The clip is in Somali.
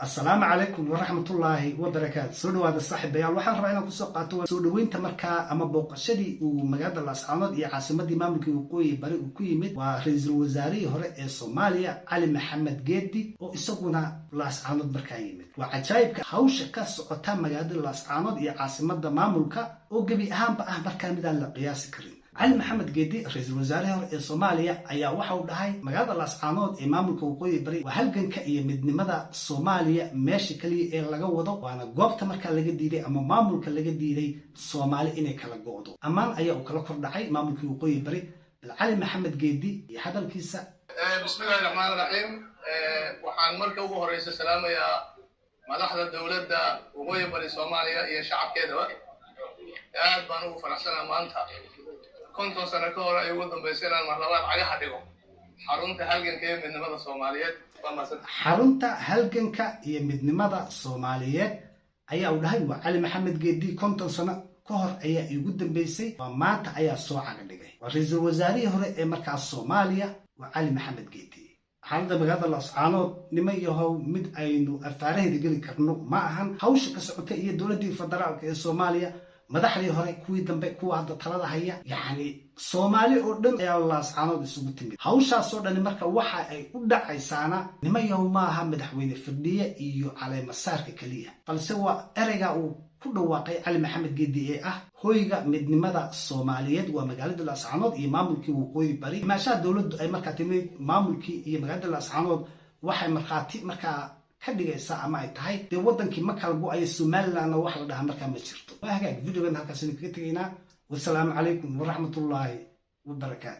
Asalaamu calaykum waraxmatullaahi wabarakaatu. Soo dhawaada, saaxiibayaal. Waxaan rabaa inaan kusoo qaato soo dhoweynta markaa ama booqashadii uu magaalada Laascaanood iyo caasimadii maamulkii Waqooyi Bari uu ku yimid waa ra-iisul wasaarihii hore ee Soomaaliya, Cali Maxamed Geedi, oo isaguna Laascaanood markaa yimid. Waa cajaayibka hawsha ka socota magaalada Laascaanood iyo caasimada maamulka oo gebi ahaanba ah markaa midaan la qiyaasi karin. Cali Maxamed Geedi, ra-iisul wasaarihii hore ee Soomaaliya, ayaa waxa uu dhahay magaalada Laascaanood ee maamulka Waqooyi Bari waa halganka iyo midnimada Soomaaliya meesha keliya ee laga wado, waana goobta markaa laga diiday ama maamulka laga diiday Soomaali inay kala go'do. Ammaan ayaa uu kala kor dhacay maamulkii Waqooyi Bari. Bal Cali Maxamed Geedi iyo hadalkiisa. Bismillahi raxmaan raxiim. Waxaan marka ugu horeysa salaamayaa madaxda dowladda Waqooyi Bari Soomaaliya iyo shacabkeedaba. Aad baan ugu faraxsanaa maanta, 50 sano ka hor ay ugu dambaysa, inaan mar labaad cagaha dhigo xarunta halganka iyo midnimada Soomaaliyeed. Waa mahadsan. Xarunta halganka iyo midnimada Soomaaliyeed ayaa uu dhahay waa Cali Maxamed Geedi. 50 sano ka hor ayaa iigu dambeysay, waa maanta ayaa soo caga dhigay. Waa ra-iisul wasaarihii hore ee markaas Soomaaliya, waa Cali Maxamed Geedi. Xaaladda magaalada Laascaanood, niman yahow, mid aynu afaaraheeda geli karno ma ahan. Hawsha ka socota iyo dowladdii federaalka ee Soomaaliya, madaxdii hore, kuwii dambe, kuwa hadda talada haya, yacni Soomaali oo dhan ayaa Laascaanood isugu timid. Hawshaasoo dhani marka waxa ay u dhacaysaana, niman yahow, maaha madaxweyne Firdhiye iyo caleemasaarka keliya, balse waa ereyga uu ku dhawaaqay Cali Maxamed Geedi ee ah hoyga midnimada Soomaaliyeed waa magaalada Laascaanood iyo maamulkii Waqooyi Bari. Imaashaha dowladdu ay markaa timid maamulkii iyo magaalada Laascaanood waxay markhaati markaa ka dhigaysaa ama ay tahay dee waddankii ma kala go-ayo, Somalilandna wax la dhahaa markaa ma jirto. Waa hagaag, videogan halkaas idin kaga tegaynaa. Wasalaamu calaykum waraxmatullaahi wabarakaatu.